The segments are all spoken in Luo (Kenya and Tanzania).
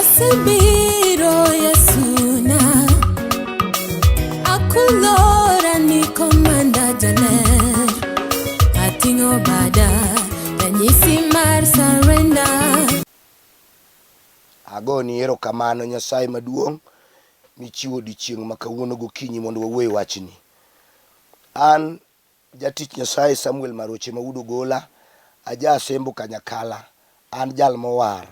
Asebiro Yesuna, akulora ni komanda jaler, ating'o bada ranyisi mar surrender. Agoni erokamano Nyasaye maduong' michiwo odiechieng' ma kawuono gokinyi mondo wawuo e wachni. An Jatich Nyasaye Samuel Maroche ma wuod Ogola, aja Asembo Kanyakala, an jal mowar.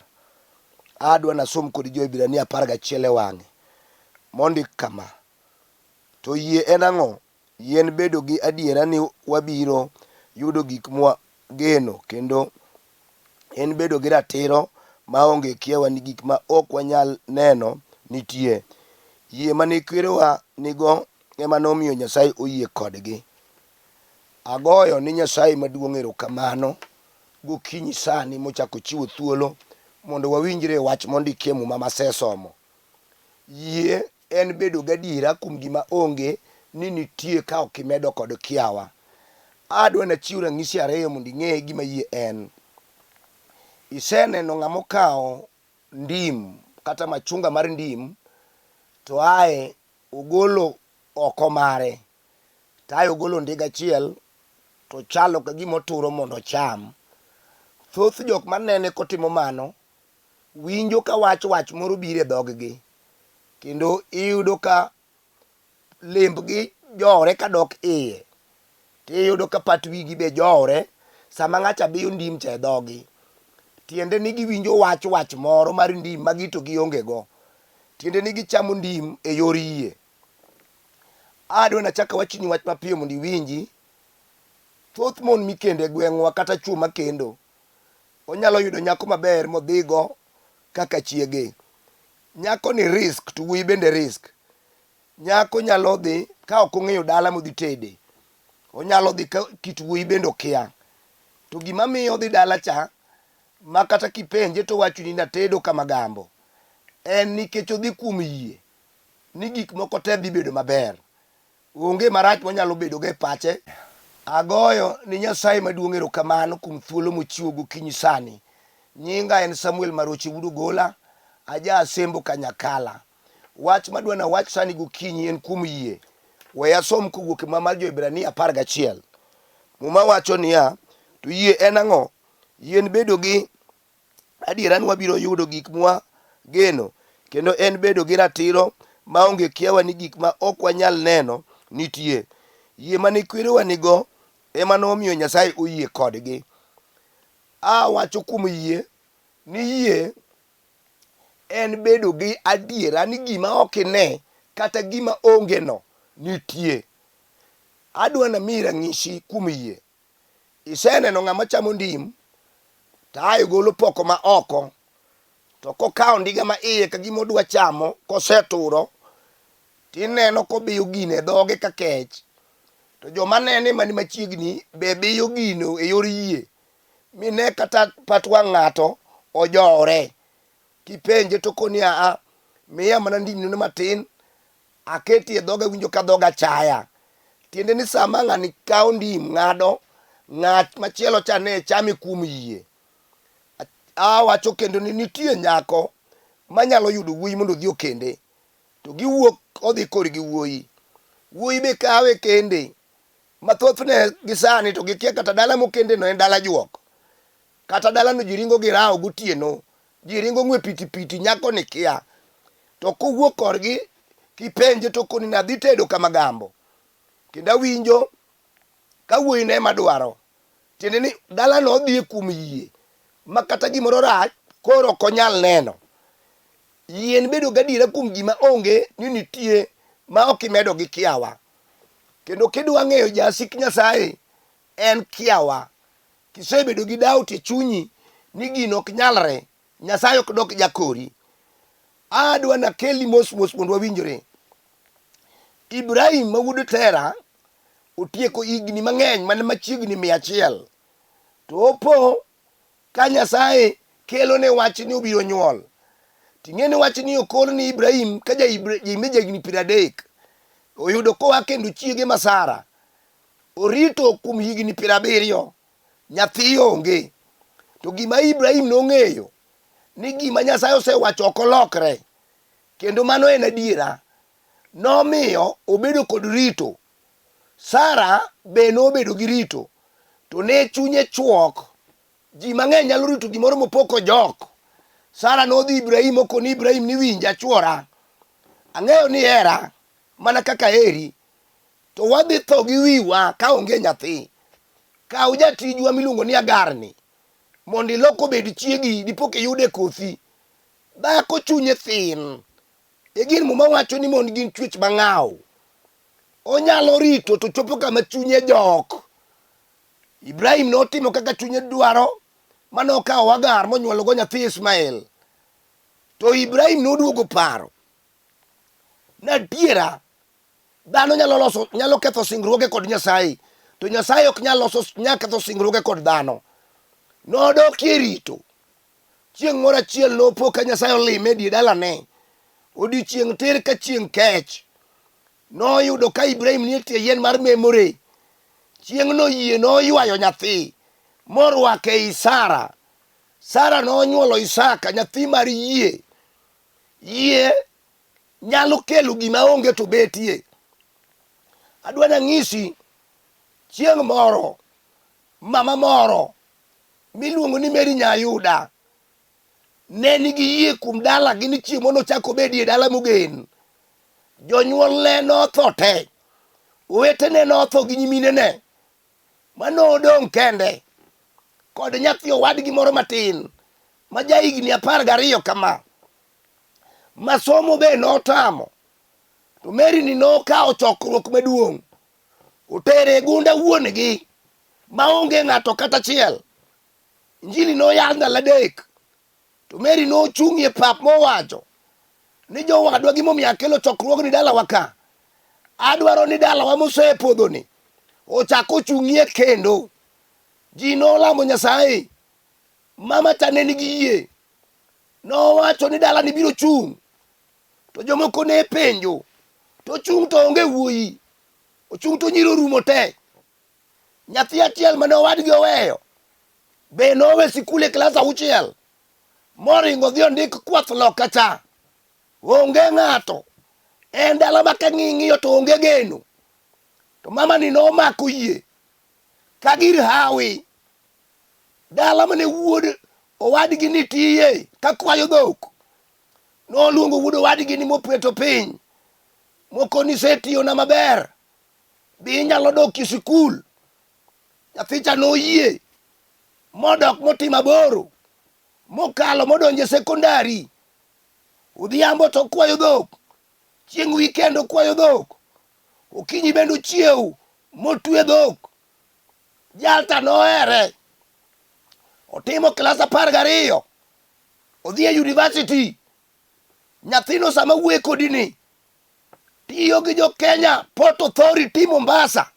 Adwa nasom kodi Jo-Hibrania 11 e wang'e. Mondik kama, To yie en ang'o? Yie en bedo gi adiera ni wabiro yudo gik mwageno kendo en bedo gi ratiro maonge kiawa ni gik ma ok wanyal neno nitie. Yie mane kwerewa nigo ema nomiyo Nyasaye oyie kodgi. Agoyo ni Nyasaye maduong' erokamano gokinyi sani mochako chiwo thuolo mondo wawinjre e wach mondikie Muma masesomo. Yie en bedo gadiera kuom gima onge ni nitie ka ok imedo kod kiawa. Adwa nachiw ranyisi ariyo mondo ing'e gima yie en. Iseneno ng'ama okawo ndim kata machunga mar ndim to ae ogolo oko mare to ae ogolo ndiga achiel to chalo ka gima oturo mondo ocham. Thoth jok manene kotimo mano winjo ka wach wach moro biro e dhoggi kendo iyudo ka lembgi jowore kadok iye tiyudo ka pat wigi be jowore sama ng'acha biyo ndim cha e dhogi. Tiende ni giwinjo wach wach moro mar ndim ma gito gionge go. Tiende ni gichamo ndim e yor yie. Adwa nachak awachni wach mapiyo mondo iwinji. Thoth mon mikendo e gweng'wa kata chwo makendo Onyalo yudo nyako maber modhigo kaka chiege. Nyako ni risk to wuoyi bende risk. Nyako nyalo dhi ka ok ong'eyo dala modhi tede. Onyalo dhi ka kit wuoyi bende okia. To gima miyo odhi dala cha ma kata kipenje to owachoni natedo kamagambo en nikech odhi kuom yie ni gik moko te dhi bedo maber. Onge marach mwanyalo bedogo e pache. Agoyo ni Nyasaye maduong' erokamano kuom thuolo mochiwo gokinyi sani. Nyinga en Samuel Maroche wuod Ogola, aja Asembo Kanyakala. Wach madwa nawach sani gokinyi en kuom yie. We asom kowuok e Muma mar Jo-Hibrania 11. Muma wacho niya, to yie en ang'o? Yie en bedo gi Adiera ni wabiro yudo gik mwageno kendo en bedo gi ratiro maonge kiawa ni gik ma ok wanyal neno nitie. Yie mane kwerewa nigo ema nomiyo Nyasaye oyie kodgi. A wacho kuom yie ni yie en bedo gi adiera ni gima ok ine kata gima onge no nitie. Adwa namiyi ranyisi kuom yie. Iseneno ng'ama chamo ndim to ae golo poko ma oko to kokawo ndiga ma iye ka gima odwa chamo koseturo tineno kobiyo gino e dhoge ka kech to joma nene mani machiegni be biyo gino e yor yie mine kata pat wang' ng'ato ojowore kipenje to okoni aa miya mana ndimnino matin Aketi e dhoga winjo ka dhoga chaya. Tiende ni sama ng'ani kawo ndim ng'ado, ng'at machielo cha ne chame kuom yie. Awacho kendo ni nitie nyako manyalo yudo wuoyi mondo odhi okende. To giwuok odhi korgi wuoyi. Wuoyi be kawe kende. Ma thothne gi sani to gikia kata dala mokende no en dala juok. Kata dalano ji ringo gi rawo gotieno, ji ringo ng'we piti piti, nyako ni kia. To kowuok korgi, kipenje to koni nadhi tedo kama gambo. Kendo awinjo ka wuoyi ne ema dwaro. Tiende ni dalano odhiye kuom yie ma kata gimoro rach koro ok onyal neno. Yie en bedo gadiera kuom gima onge ni nitie ma ok imedo gi kiawa. Kendo kidwa ng'eyo jasik Nyasaye en kiawa. Kisebedo gi doubt e chunyi ni gino ok nyalre, Nyasaye ok dok jakori. Adwa nakeli mos mos mondo wawinjre. Ibrahim ma wuod Tera otieko higni mang'eny man machiegni 100. To opo ka Nyasaye kelone wach ni obiro nyuol. Ting'e ni wach ni okor ni Ibrahim ka ja higni 30 oyudo koa kendo chiege ma Sara. Orito kuom higni 70, nyathi onge. To gima Ibrahim nong'eyo ni gima Nyasaye osewacho ok olokre, kendo mano en adiera, nomiyo obedo kod rito. Sara be nobedo gi rito, to ne chunye chuok. Ji mang'eny nyalo rito gimoro mopok ojok. Sara nodhi Ibrahim okoni Ibrahim ni winja chwora, ang'eyo ni ihera mana kaka aheri, to wadhi tho gi wiwa ka onge nyathi. Kaw jatijwa miluongo ni Agar ni mondo ilok obed chiegi dipo kiyude kothi. Dhako chunye thin. E gin Muma wacho ni mon gin chwech mang'aw. Onyalo rito to chopo kama chunye jok. Ibrahim notimo kaka chunye dwaro ma nokawo Hagar monyuologo nyathi Ismael. To Ibrahim noduogo paro ni adiera dhano nyalo loso nyalo ketho singruoge kod Nyasaye to Nyasaye ok nyal loso nyal ketho singruoge kod dhano. Nodokie rito. Chieng' moro achiel nopo ka Nyasaye olime e die dalane. Odiechieng' tir ka chieng' kech. Noyudo ka Ibrahim nie tie yien mar Memore. Chieng'no yie noywayo nyathi morwake ei Sara. Sara nonyuolo Isaka nyathi mar yie. Yie nyalo kelo gima onge to betie. Adwa nang'isi chieng' moro mama moro miluongo ni Mary Nyayuda ne nigi yie kuom dalagi ni chieng' moro nochak obedie dala mogen. Jonyuolne notho te, owetene notho gi nyiminene, ma nodong' kende kod nyathi owadgi moro matin ma jahigni 12 kama, ma somo be notamo. To Mary ni nokawo chokruok maduong' otere e gunda wuon-gi maonge ng'ato kata achiel. Injili noyal ndalo adek to Mary nochung' e pap mowacho ni jowadwa gimomiyo akelo chokruogni dalawa ka, adwaro ni dalawa mosepodhoni ochak ochung'ie kendo. Ji nolamo Nyasaye. Mama cha ne nigi yie. Nowacho ni dalani biro chung'. To jomoko ne penjo, to ochung' to onge wuoyi, ochung' to nyiri orumo te. Nyathi achiel mane owadgi oweyo be nowe sikul e klas auchiel moringo dhi ondik kwath loka cha. Onge ng'ato. En dala ma ka ng'iyo to onge geno. To mama ni nomako yie ka gir hawi. Dala mane wuod owadgi ni tiye ka kwayo dhok. Noluongo wuod owadgi ni mopeto piny. Mokoni isetiyona maber. Be inyalo dok e sikul? Nyathi cha noyie modok motimo aboro mokalo modonjo e sekondari. Odhiambo to okwayo dhok, chieng' weekend okwayo dhok, okinyi bende ochiew motwe dhok. Jalta nohere, otimo klas 12, odhi e university. Nyathino sama wuoye kodi ni tiyo gi jo Kenya Port Authority Mombasa,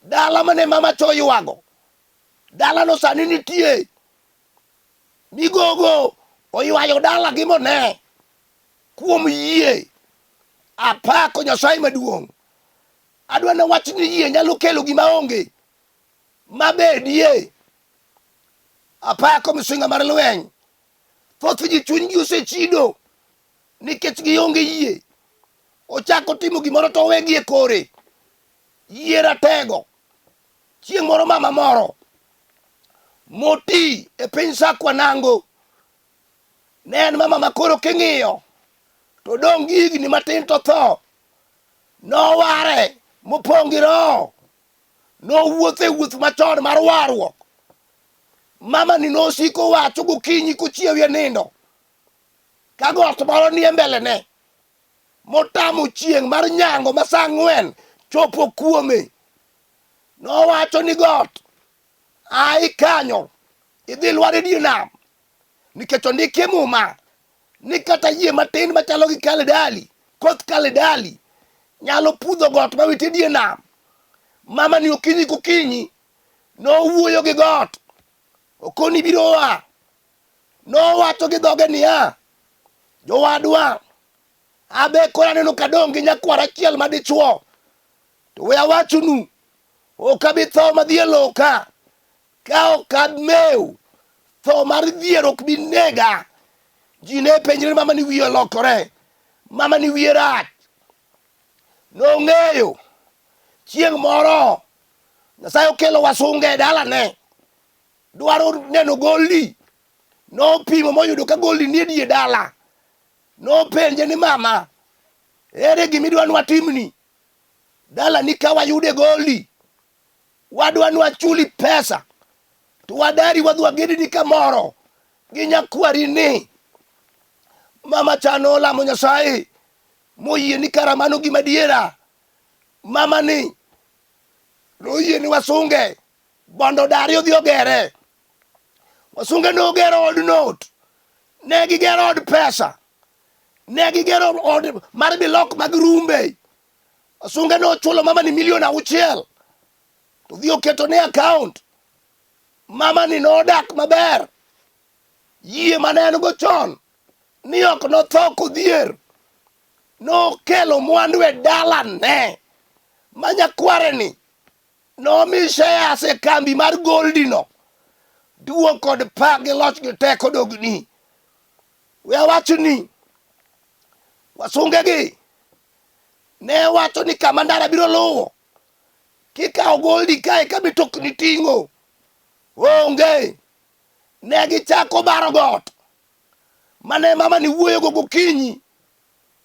dala mane mama cho ywago, dalano sani nitie migogo oywayo dala gi mone kuom yie. Apako Nyasaye maduong'. Adwa na wach ni yie nyalo kelo gima onge mabedie. Apako misinga mar lweny. Thoth ji chunygi osechido nikech gionge yie. Ochako timo gimoro to owegi e kore. Yie ratego. Chieng' moro mama moro moti e piny Sakwa Nango ne en mama ma koro king'iyo to dong' gi higni matin to tho. Noware mopong' gi roho. Nowuotho e wuoth machon mar warruok. Mama ni nosiko wacho gokinyi kochiew e nindo ka got moro nie mbelene motamo chieng' mar nyango ma saa ang'wen chopo kuome. Nowacho ni got, ai kanyo idhi lwar e dier nam nikech ondiki e muma ni kata yie matin machalo gi kaledali, koth kaledali nyalo pudho got mawit e dier nam. Mama ni okinyi kokinyi nowuoyo gi got okoni biro a nowacho gi dhoge niya jowadwa abe koro aneno kadong' gi nyakwar achiel ma dichwo to we awachonu ok abi tho madhi e lowo ka ka ok amew tho mar dhier ok bi nega. Ji ne penjre ni mama ni wiye olokore, mama ni wiye rach. Nong'eyo chieng' moro Nyasaye okelo wasunge e dalane, dwaro neno goldi. Nopimo moyudo ka goldi nie die dala. Nopenje ni mama, ere gima idwa ni watimni? Dalani ka wayude goldi, wadwa ni wachuli pesa to wadari wadhi wagedni kamoro gi nyakwari ni. Mama cha nolamo Nyasaye moyie ni kara mano gima diera. Mama ni noyie ni wasunge mondo odari odhi ogere. Wasunge nogero od not, ne gigero od pesa, ne gigero od mar bilok mag rumbe. Wasunge nochulo mama ni milion 6 to dhi oketo ne account. Mama ni nodak maber. Yie mane en go chon ni ok notho kodhier nokelo mwandu e dalane ma nyakware ni nomi shares e kambi mar goldi no. Duong' kod pak gi loch gi teko dogni. We awach ni wasungegi ne wacho ni kama ndara biro luwo kikawo goldi kae ka mitokni ting'o onge. Ne gichako baro got mane mama ni wuoyogo gokinyi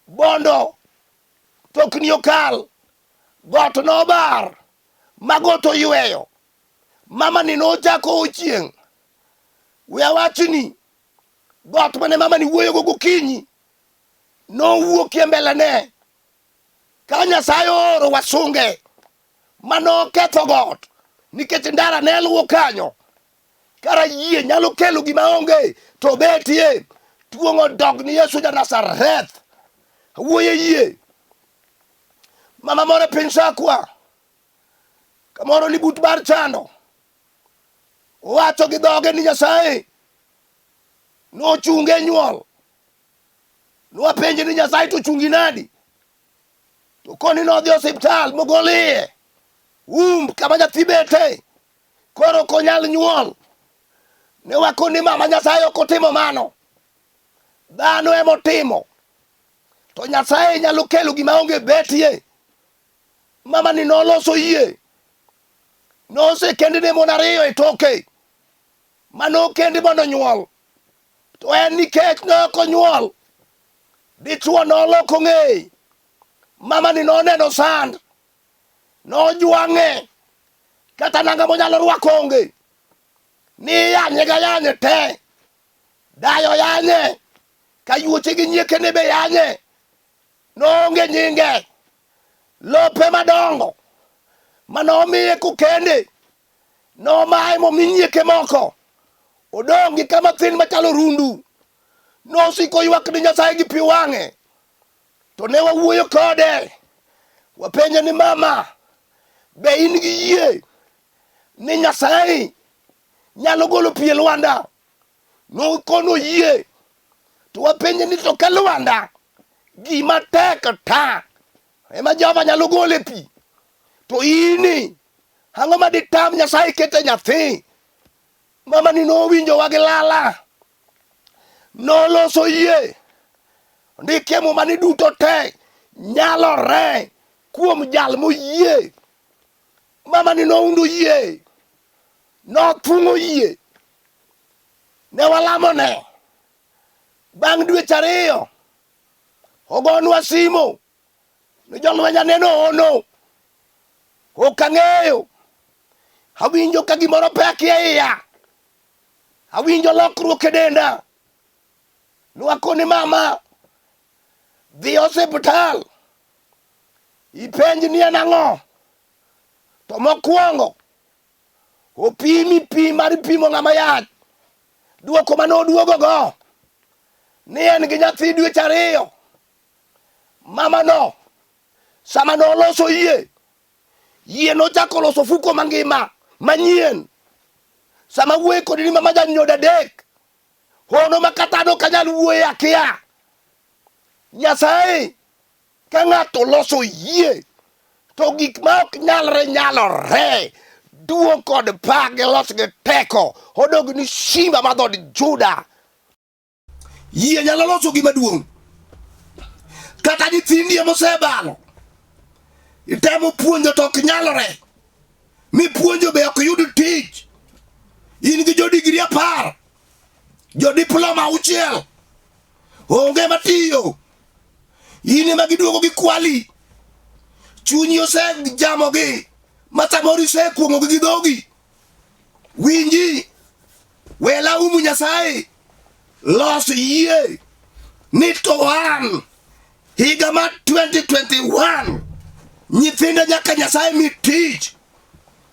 bondo tokni okal got nobar ma got oyweyo mama ni nochako ochieng' we awachni got mane mama ni wuoyogo gokinyi nowuokie mbelene ka Nyasaye ooro wasunge manoketho got nikech ndara ne luwo kanyo. Kara yie nyalo kelo gima onge to betie. Tuong' odog ni Yesu ja Nazareth. Awuoye yie. Mama moro e piny Sakwa kamoro ni but bar chando owacho gi dhoge ni Nyasaye nochunge nyuol. Nwapenje ni Nyasaye to chungi nadi? To koni nodhi osiptal mogol iye um kama nyathi bete, koro ok onyal nyuol. Ne wakoni mama Nyasaye ok otimo mano, dhano ema otimo, to Nyasaye nyalo kelo gima onge betie. Mama ni noloso yie, nosekendne mon ariyo e toke manokendi mondo onyuol To en nikech ne ok onyuol, dichwo noloko ng'eye. Mamani noneno sand, nojwang'e, kata nanga monyalo rwako onge. Niyanye ga yanye te, dayo yanye, kayuoche gi nyiekene be yanye. Noonge nyinge, lope madongo manomiye kokende Nomaye momi nyieke moko. Odong' gi kama thin machalo rundu. Nosiko ywak ni Nyasaye gi pi wang'e. To ne wawuoyo kode. Wapenje ni mama, be in gi yie ni Nyasaye nyalo golo pi e lwanda? Nokono yie. To wapenje ni to ka lwanda gima tek ta ema Jehova nyalo golo e pi. To ini ang'o ma ditam Nyasaye kete nyathi? Mama ni nowinjowa gi lala, noloso yie. Ondikie Muma ni duto te nyalore kuom jal moyie. Mama ni noundo yie, nothung'o yie. Ne walamone. Bang' dweche 2, ogonwa simo ni jolweny aneno ono. Ok ang'eyo. Awinjo ka gimoro pek e iya. Awinjo lokruok e denda. Nwakoni mama, dhi osiptal. Ipenj ni en ang'o. To mokwongo, opimi pi mar pimo ng'ama yach. Duoko mane oduogo go ni en gi nyathi dweche 2. Mama no sama noloso yie, yie nochako loso fuko mangima manyien. Sama wuoye kodi ni mama janyodo 3, hono ma kata an ok anyal wuoye akia. Nyasaye ka ng'ato loso yie to gik ma ok nyalre nyalore. Duong' kod pak gi loch gi teko odog ni simba ma dhood Juda. Yie nyalo loso gima duong'. Kata nyithindi ema osebalo. Itemo puonjo to ok nyalore. Mipuonjo be ok yud tich. In gi jo digri 10, jo diploma 6, onge matiyo. In ema giduogo gi kwali. Chunyi osejamogi ma samoro isekuong'ogi gi dhogi. Winji, we laumu Nyasaye, los yie ni to an higa mar 2021 nyithindo nyaka Nyasaye mi tich.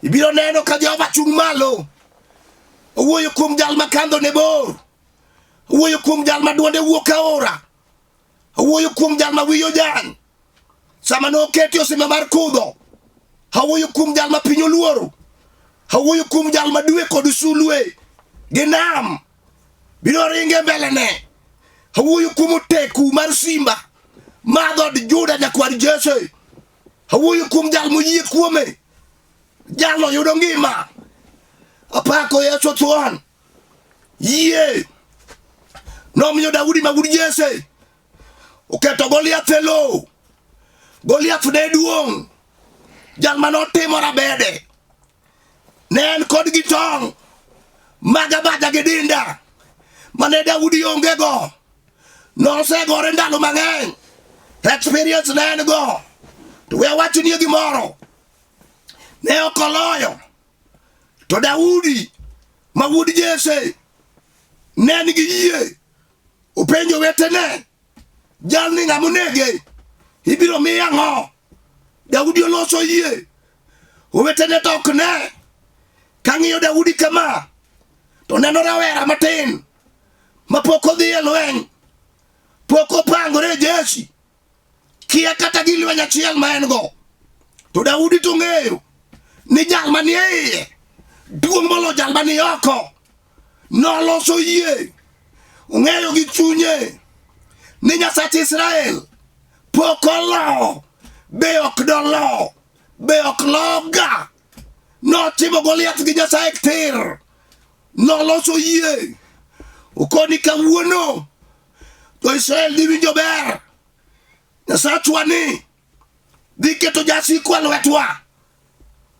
Ibiro neno ka Jehova chung' malo. Owuoyo kuom jal ma kandho ne bor. Owuoyo kuom jal ma dwonde wuok aora. Awuoyo kuom jal ma wiye ojany sama ne oketi osima mar kudho. Awuoyo kuom jal ma piny oluoro. Awuoyo kuom jal ma dwe kod sulwe gi nam biro ringe mbelene. Awuoyo kuom oteku mar simba ma dhood Juda nyakwar Jesse. Awuoyo kuom jal moyie kuome. Jalno yudo ngima. Apako Yesu thuon. Yie nomiyo Daudi ma wuod Jesse oketo Goliath e lowo. Goliath ne duong', jal ma notimo rabede. Ne en kod gi tong' mag abaja gi dinda mane Daudi onge go. Nosegore ndalo mang'eny, experience ne en go. To we awachnie gimoro, ne ok oloyo. To Daudi ma wuod Jesse ne nigi yie, openjo owetene, jalni ng'ama onege ibiro miye ang'o? Daudi oloso yie, owetene to ok ne. Kang'iyo Daudi kama, to neno rawera matin mapok odhi e lweny, pok opangore e jeshi, kia kata gi lweny achiel ma en go. To Daudi to ng'eyo ni jal manie iye duong' molo jal manie oko. Noloso yie, ong'eyo gi chunye ni Nyasach Israel pok olo, be ok dolo, be ok loga. Notimo Goliath gi Nyasaye tir. Noloso yie. Okoni kawuono Jo-Israel dhi winjo ber. Nyasachwa ni dhi keto jasikwa lwetwa.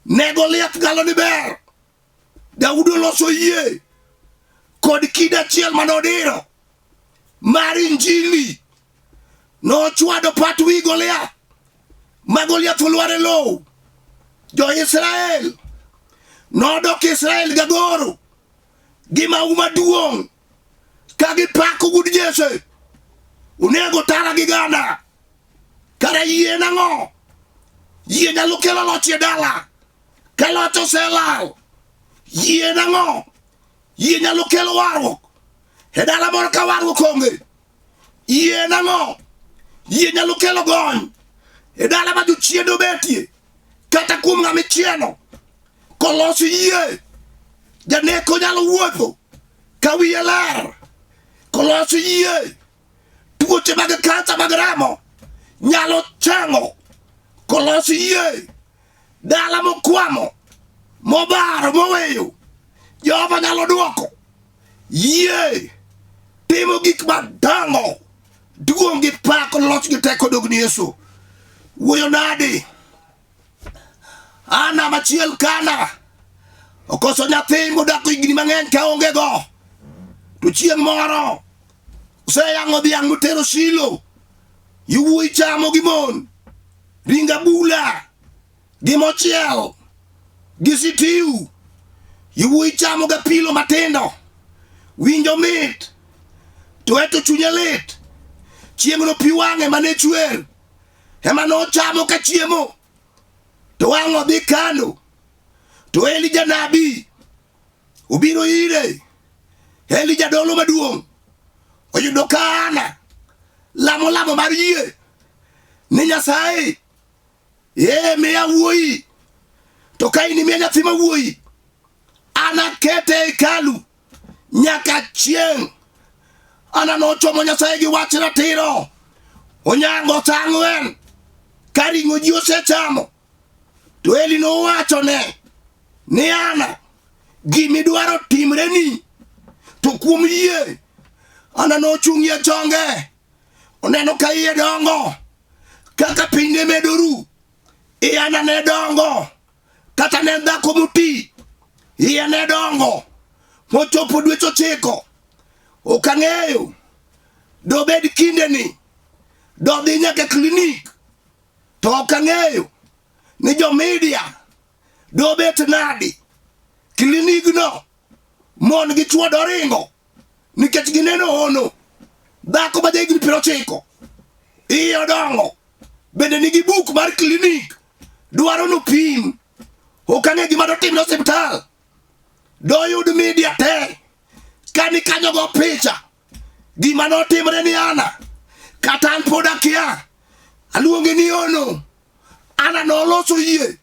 Ne Goliath galo ni ber. Daudi oloso yie kod kido achiel mane odiro mar Injili. Nochwado pat wi Goliath ma Goliath olwar e lowo. Jo-Israel nodok Israel gagoro gi mahu maduong' ka gipako gud Jesse. Onego tara gi gana. Kara yie nang'o? Yie nyalo kelo loch e dala. Ka loch oselal, yie nang'o? Yie nyalo kelo warruok e dala moro ka warruok onge. Yie nang'o? Yie nyalo kelo gony e dala ma jochiende obetie, kata kuom ng'ama ichieno. Kolosi yie, janeko nyalo wuotho ka wiye ler. Kolosi yie, tuoche mag kansa mag remo nyalo chango. Kolosi yie, dala mokwamo, mobaro, moweyo, Jehova nyalo duoko. Yie timo gik madongo. Duong' gi pak, loch gi teko dog ni Yesu. Wuoyo nadi? Ana machiel kana okoso nyathi modak higni mang'eny ka onge go. To chieng' moro oseyang'o dhiang' motero Shilo. Yowuoyi chamo gi mon. Ring abula gi mochiel gi sitiu. Yowuoyi chamo ga pilo matindo. Winjo mit to eto chunye lit. Chieng'no pi wang'e mane chwer ema nochamo ka chiemo to wang' odhi kano. To Eli janabi obiro ire. Eli jadolo maduong' oyudo ka Ana lamo lamo mar yie ni Nyasaye, ee miya wuoyi, to ka in imiya nyathi ma wuoyi, anakete e hekalu nyaka chieng'. Ana nochomo Nyasaye gi wach ratiro. Onyango sa 4 ka ring'o ji osechamo. To Eli nowachone ni Ana, gimidwaro timreni, to kuom yie. Ana nochung'ie chonge, oneno ka iye dongo, kaka piny ne medo ru, iye Ana ne dongo, kata ne dhako moti, iye ne dongo, mochopo dweche 9. Ok ang'eyo, dobed kindeni, dodhi nyaka klinik, to ok ang'eyo ni jo media dobet nadi klinigno mon gi chwo doringo nikech gineno hono dhako ma jahigni 90 iye odongo bende nigi buk mar klinik dwaro nopim ok ang'e gima dotimne osiptal doyud media te kani kanyo go picha gima notimre ni Ana kata an pod akia aluonge ni ono Ana noloso yie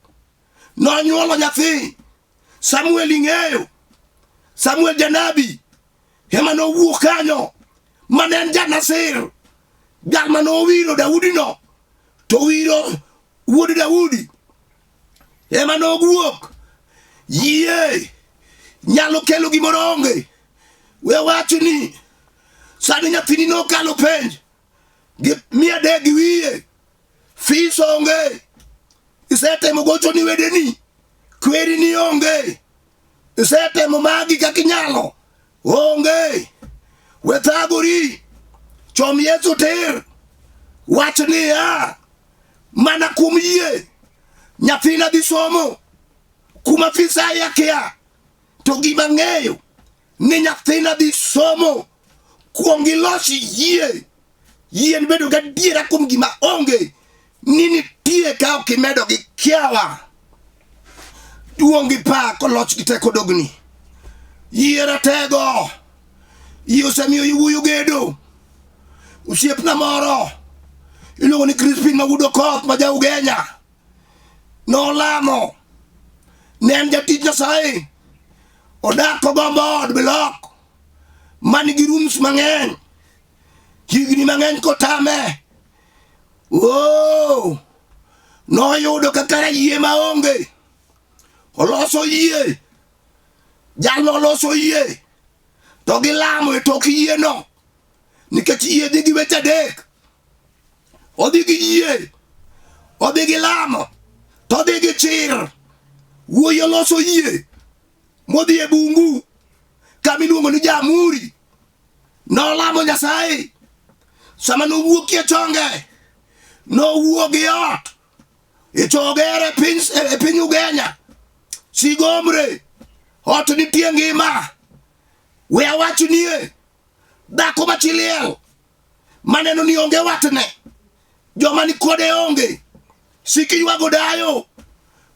nonyuolo nyathi Samuel ing'eyo Samuel janabi ema nowuok kanyo mane en janasir jal mane owiro Daudi no to wiro wuod Daudi ema nowuok yie nyalo kelo gimoro onge we wach ni sani nyathini nokalo penj gi 300 gi wiye fis onge isetemo gocho ni wedeni kweri ni onge isetemo magi kaka inyalo onge we thagori chom Yesu tir wach niya mana kuom yie nyathina dhi somo kuma fis aye akia to gima ng'eyo ni nyathina dhi somo kuong ilos yie yie en bedo gadiera kuom gima onge ni nitie ka ok imedo gi kiawa duong' gi pak oloch gi teko dogni yie ratego yie osemiyo iwuoyo gedo osiepna moro iluongo ni Crispin Mawudo Koth ma ja Ugenya nolamo ne en jatich Nyasaye odak kogombo od bilok man gi rooms mang'eny higni mang'eny kotame oh noyudo kaka yie maonge oloso yie jalno oloso yie to gilamo e tok yieno nikech yie dhi gi weche adek odhi gi yie odhi gi lamo to odhi gi chir wuoyi oloso yie modhi e bungu kama iluongo ni Jamuri nolamo Nyasaye sama nowuokie chonge nowuok gi ot e chogere e piny Ugenya Sigomre ot nitie ngima we awachnie dhako ma chi liel maneno ni onge watne joma ni kode onge siki ywago dayo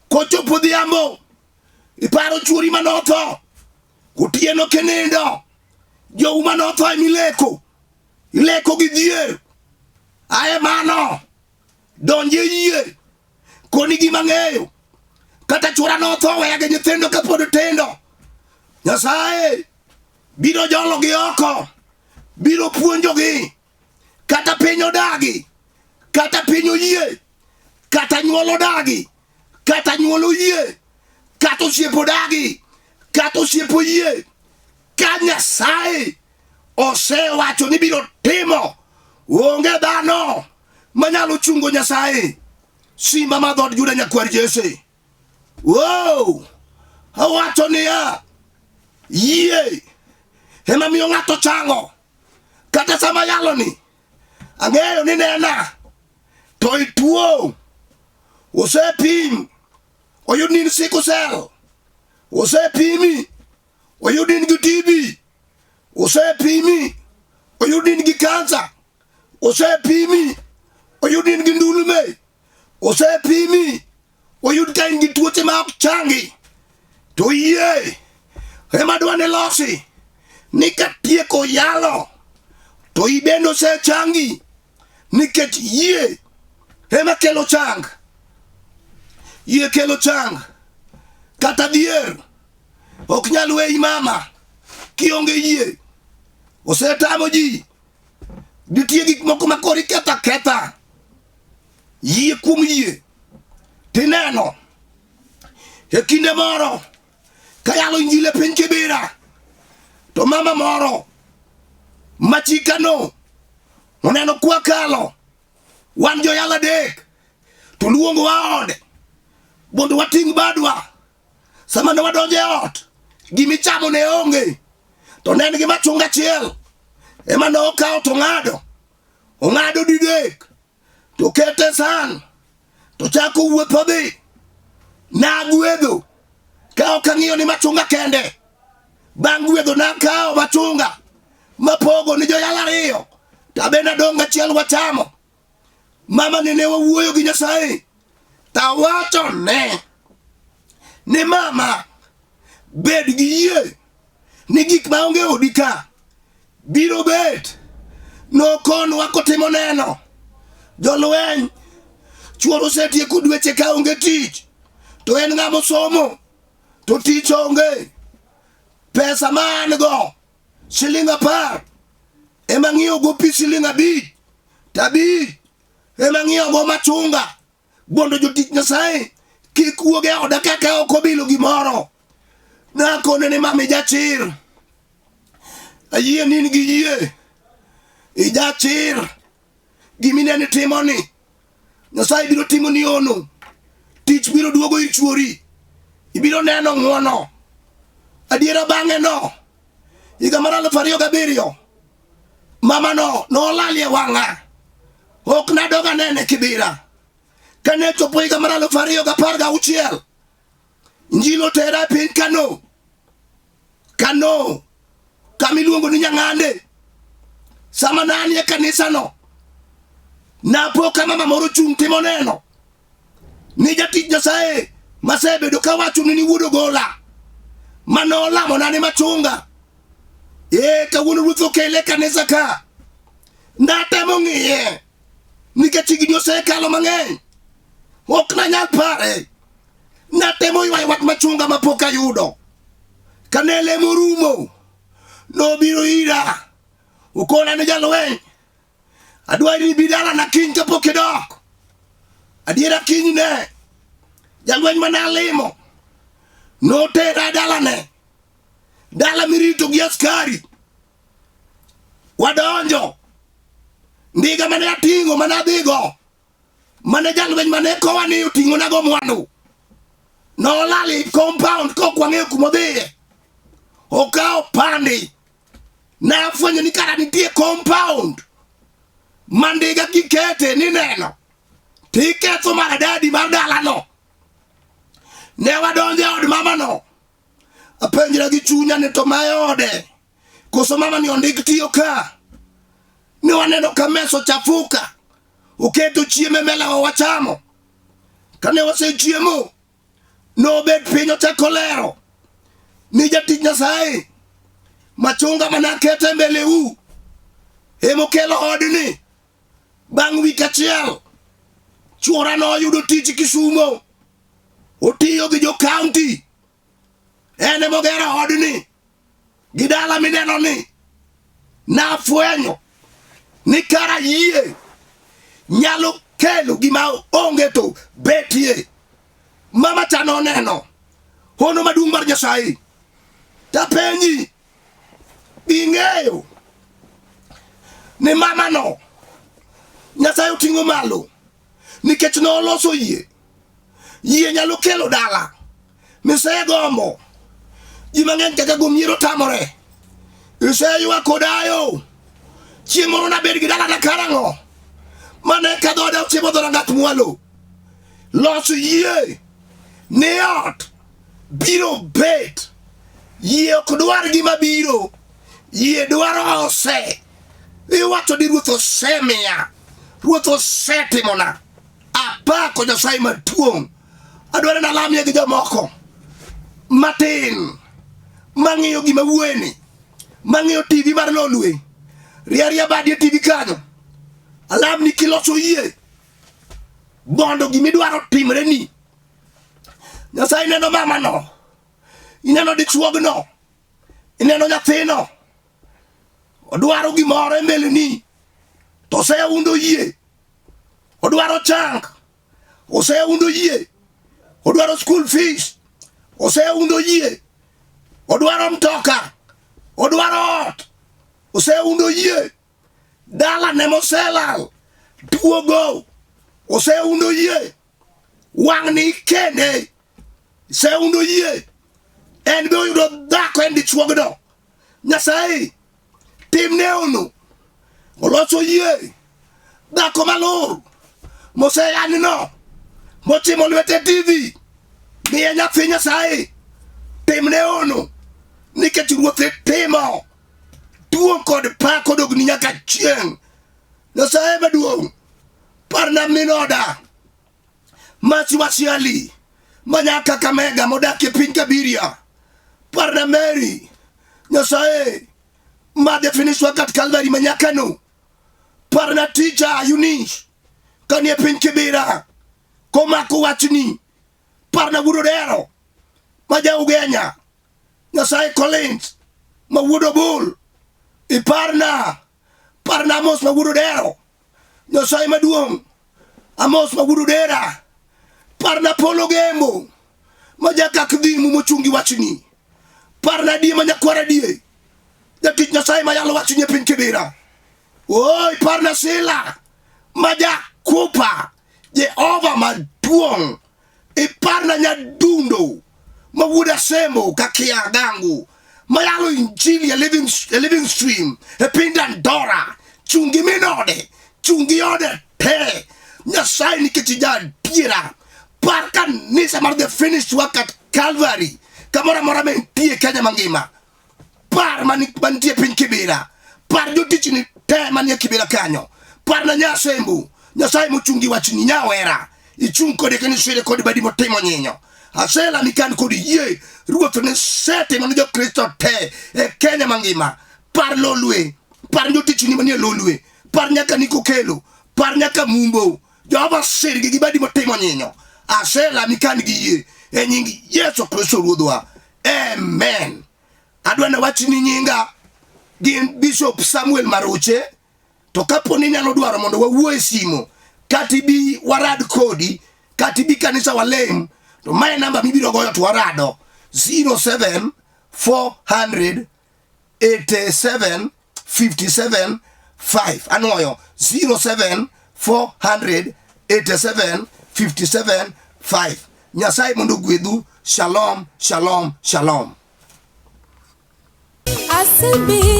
kochopo odhiambo iparo chuori manotho otieno kinindo jou manotho emileko ileko gi dhier aye mano donje yie koni gima ng'eyo kata chuora notho weya gi nyithindo kapod tindo Nyasaye biro jologi oko biro puonjogi kata piny odagi kata piny oyie kata nyuol odagi kata nyuol oyie kata osiep odagi kata osiep oyie ka Nyasaye osewacho ni biro timo onge dhano manyalo chungo Nyasaye simba ma dhood Juda nyakwar Jesse wow awacho niya yie ema miyo ng'ato chango kata sama yalo ni ang'eyo ni nena to ituo osepim oyud ni in sickle cell osepimi oyud ni in gi TB osepimi oyud ni in gi kansa osepimi oyud ni in gi ndulme osepimi oyud ka in gi tuoche ma ok changi to yie ema dwa ni losi ni katieko yalo to ibende osechangi nikech yie ema kelo chang yie kelo chang kata dhier ok nyal weyi mama kionge yie osetamo ji nitie gik moko ma koro iketho aketha yie kuom yie tineno e kinde moro kayalo injili e piny Kibera to mama moro Machikano oneno kwa kalo wan joyalo adek to luongowa ode mondo wating' badwa. Sama ne wadonjo e ot, gimichamo ne onge, to ne en gi machunga achiel ema ne okawo to ong'ado, ong'ado didek to kete san to chako wuoth odhi. Nagwedho ka ok ang'iyo ni machunga kende. Bang' gwedho nakawo machunga mapogo ni joyalo ariyo to abende adong' achiel wachamo. Mama ni ne wawuoyo gi Nyasaye tawacho ne ni mama bed gi yie ni gik ma onge odi ka biro bet. Nokonwa kotimo neno jolweny chuor osetieko dweche ka onge tich to en ng'ama osomo to tich onge. Pesa ma an go siling 10 ema ng'iewo go pi siling 5 to 5 ema ng'iewo go machunga mondo jotich Nyasaye kik wuog e oda kaka ok obilo gimoro. Nakone ni mama ijachir, ayie ni in gi yie, ijachir, gimineno itimoni Nyasaye biro timoni hono, tich biro duogo ir chuori, ibiro neno ng'wono. Adiera bang'e no, higa mar 2007, mama no nolal e wang'a, ok nadog anene Kibira. Kane chopo higa mar 2016, Injili otera e piny Kano, Kano kama iluongo ni Nyang'ande. Sama ne anie kanisano, napo ka mama moro chung' timo neno ni jatich Nyasaye masebedo kawacho ni wuod Ogola mane olamona ni machunga. Ee, kawuono ruoth okele e kanisa ka. Natemo ng'iye nikech higni osekalo mang'eny, ok nanyal pare. Natemo ywayo wach machunga mapok ayudo. Kane lemo rumo, nobiro ira, okona ni jalweny, adwari ni ibi dalana kiny kapok idok. Adiera kinyne, jalweny mane alimo notera dalane, dala mirito gi askari. Wadonjo, ndiga mane ating'o mane adhigo mane jalweny mane kowa ni oting'onago mwandu nolal e compound kok wang'eyo kuma odhiye. Okawo pandi. Nafwenyo ni kara nitie compound ma ndiga kikete nineno tiketho maradadi mar dalano. Ne wadonjo e od mamano, apenjra gi chunya ni to mae ode koso mama ni ondik tiyo ka? Ne waneno ka mesa ochafuka, oketo chiemo e melawa wachamo. Kane wasechiemo, nobet piny ochako lero ni jatich Nyasaye machunga mana akete e mbeleu emokelo odni. Bang' wik achiel, chuora noyudo tich Kisumo, otiyo gi jo kaunti, en emogero odni gi dala mineno ni. Nafwenyo ni kara yie nyalo kelo gima onge to betie. Mama cha noneno hono maduong' mar Nyasaye. Tapenji, ing'eyo ni mama no Nyasaye oting'o malo nikech noloso yie. Yie nyalo kelo dala misegombo. Ji mang'eny kaka gomiero tamore. Iseywak kodayo. Chieng' moro nabed gi dalana karang'o? Mane ka dhoda ochiemo dhorangach mwalo. Los yie ni ot biro bet. Yie ok dwar gima biro. Yie dwaro ose. Iwacho ni Ruoth osemiya. Ruoth osetimona. Apako Nyasaye maduong'. Adwaro ni alamie gi jomoko matin mang'iyo gima wuoyeni, mang'iyo TV mar Lolwe. Ria ria badi e TV kanyo. Alamni kiloso yie mondo gimidwaro timreni. Nyasaye neno mamano, ineno dichuogno, ineno nyathino, odwaro gimoro e mbeleni to oseundo yie, odwaro chang, oseundo yie, odwaro school fees, oseundo yie, odwaro mtoka, odwaro ot. Oseundo yie. Dalane moselal duogo. Oseundo yie. Wang'ni ikende. Oseundo yie. En be oyudo dhako en dichuogno. Nyasaye timne ono. Oloso yie. Dhako malor moseyanino mochimo lwete TV miye nyathi Nyasaye timne ono nikech ruoth itimo duong' kod pak odogni nyaka chieng'. Nyasaye maduong' parna min oda Masi Wasiali ma nyaka Kakamega modak e piny Kabiria. Parna Mary Nyasaye ma the finished work at Calvary ma nyakano. Parna tija Eunice kanie piny Kibera komako wachni. Parna wuod Odero ma ja Ugenya. Nyasaye Collins ma wuod Obul. Iparna parna Amos ma wuod Odero. Nyasaye maduong' Amos ma wuod Odera. Parna Polo Gembo ma jakak dhimu mochungi wachni. Parna die ma nyakwara die. Jatich Nyasaye ma yalo wachni e piny Kibera. Oi, parna Sila ma jakupa Jehova maduong'. Iparna nyadundo ma wuod Asembo kakia gangu mayalo injili e living, e living stream e piny Dandora. Chungi min ode, chungi ode te. Nyasaye nikech ija adiera. Par kanisa mar The Finished Work at Calvary kamoro amora ma entie Kenya mangima. Par mantie piny Kibera. Par jotichni te manie Kibera kanyo. Par na Nyasembo. Nyasaye mochungi wachni nyawera. Ichung' kode kendo isire kod badi motimo nyinyo. Asela nikan kod yie. Ruoth ne setimo ne Jokristo te e Kenya mangima. Par Lolwe. Par jotichni manie Lolwe. Par nyaka Nikokelo. Par nyaka Mumbo. Jehova sirgi gi badi motimo nyinyo. Asela nikan gi yie. E nying Yesu Kristo Ruodhwa. Amen. Adwa na wachni nyinga gin Bishop Samuel Maruche to kapo ni inyalo dwaro mondo wawuo e simo kata ibi warad kodi kata ibi kanisa walem to mae namba mibiro goyo to warado 07 400 87 57 5 anwoyo 07 400 87 57 5 Nyasaye mondo ogwedhu. Shalom, shalom, shalom. Asebi